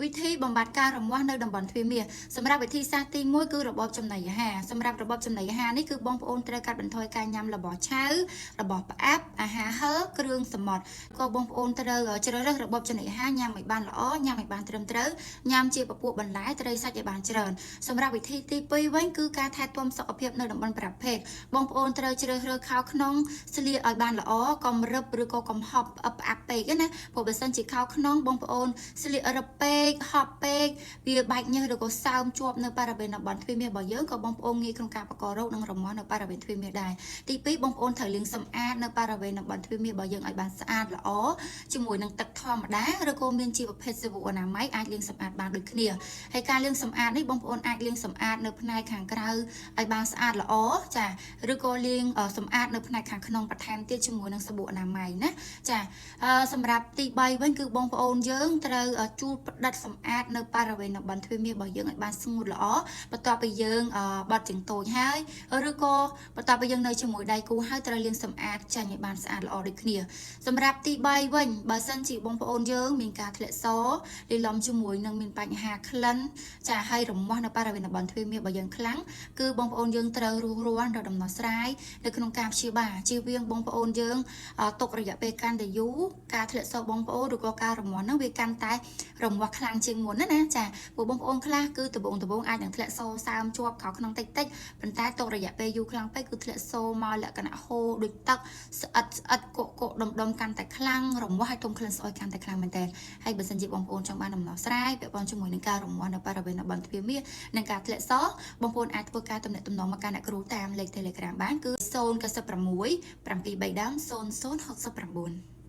វិធីបំបត្តិការរមាស់នៅតំបន់ទ្វារមាសសម្រាប់វិធីសាស្ត្រទី1គឺរបបចំណីអាហារសម្រាប់របបចំណីអាហារនេះគឺបងប្អូនត្រូវកាត់បន្ថយការញ៉ាំរបស់ឆៅរបស់ផ្អាប់អាហារហឹរគ្រឿងសមុទ្រក៏បងប្អូនត្រូវជ្រើសរើសរបបចំណីអាហារញ៉ាំឲ្យបានល្អញ៉ាំឲ្យបានត្រឹមត្រូវញ៉ាំជាពពួកបន្លែត្រីសាច់ឲ្យបានច្រើនសម្រាប់វិធីទី2វិញគឺការថែទាំសុខភាពនៅតំបន់ប្រភេទបងប្អូនត្រូវជ្រើសរើសខោក្នុងស្លៀកឲ្យបានល្អកុំរឹបឬក៏កុំហប់ផ្អឹបផ្អាប់ពេកណាព្រោះបើសិនជាខោក្នុងបងប្អូនស្លៀករឹបពេកហប់ពេកវាបែកញើសឬក៏សើមជាប់នៅបរិវេណតំបន់ទ្វារមាសរបស់យើងក៏បងប្អូនងាយក្នុងការបកករោគនិងរមាស់នៅបរិវេណទ្វារមាសដែរទី2បងប្អូនត្រូវលាងសម្អាតនៅបរិវេណតំបន់ទ្វារមាសរបស់យើងឲ្យបានស្អាតល្អជាមួយនឹងទឹកធម្មតាឬក៏មានជាប្រភេទសាប៊ូអនាម័យអាចលាងសម្អាតបានដូចគ្នាហើយការលាងសម្អាតនេះបងប្អូនអាចលាងសម្អាតនៅផ្នែកខាងក្រៅឲ្យបានស្អាតល្អចាឬក៏លាងសម្អាតនៅផ្នែកខាងក្នុងបន្ថែមទៀតជាមួយនឹងសាប៊ូអនាម័យណាចាសម្រាប់ទី3វិញគឺបងប្អូនយើងត្រូវជូលផ្ដិតសម្អាតនៅបរិវេណតំបន់ទ្វារមាសរបស់យើងឲ្យបានស្ងួតល្អបន្ទាប់ពីយើងបត់ជើងតូចហើយឬក៏បន្ទាប់ពីយើងនៅជាមួយដៃគូហើយត្រូវលាងសម្អាតចេញឲ្យបានស្អាតល្អដូចគ្នាសម្រាប់ទី3វិញបើសិនជាបងប្អូនយើងមានការធ្លាក់សលាយឡំជាមួយនឹងមានបញ្ហាក្លិនចាហើយរមាស់នៅបរិវេណតំបន់ទ្វារមាសរបស់យើងខ្លាំងគឺបងប្អូនយើងត្រូវរួសរាន់រកដំណោះស្រាយនៅក្នុងការព្យាបាលជៀសវាងបងប្អូនយើងទុករយៈពេលកាន់តែយូរការធ្លាក់សបងប្អូនឬក៏ការរមាស់ហ្នឹងវាកាន់តែរមាស់ខ្លាំងជាងមុនណាណាចាព្រោះបងប្អូនខ្លះគឺដំបងដំបងអាចនឹងធ្លាក់សសើមជាប់ខោក្នុងតិចតិចប៉ុន្តែទុករយៈពេលយូរខ្លាំងពេកគឺធ្លាក់សមកលក្ខណៈហូរដូចទឹកស្អិតស្អិតកកកដុំដុំកាន់តែខ្លាំងរមាស់ឲ្យទុំក្លិនស្អុយកាន់តែខ្លាំងមែនតើហើយបើសិនជាបងប្អូនចង់បានដំណោះស្រាយពាក់ព័ន្ធជាមួយនឹងការរមាស់នៅបរិវេណតំបន់ទ្វារមាសនិងការធ្លាក់សបងប្អូនអាចធ្វើការទំនាក់ទំនងមកកាន់អ្នកគ្រូតាមលេខ Telegram បានគឺ096 73ដើម0069។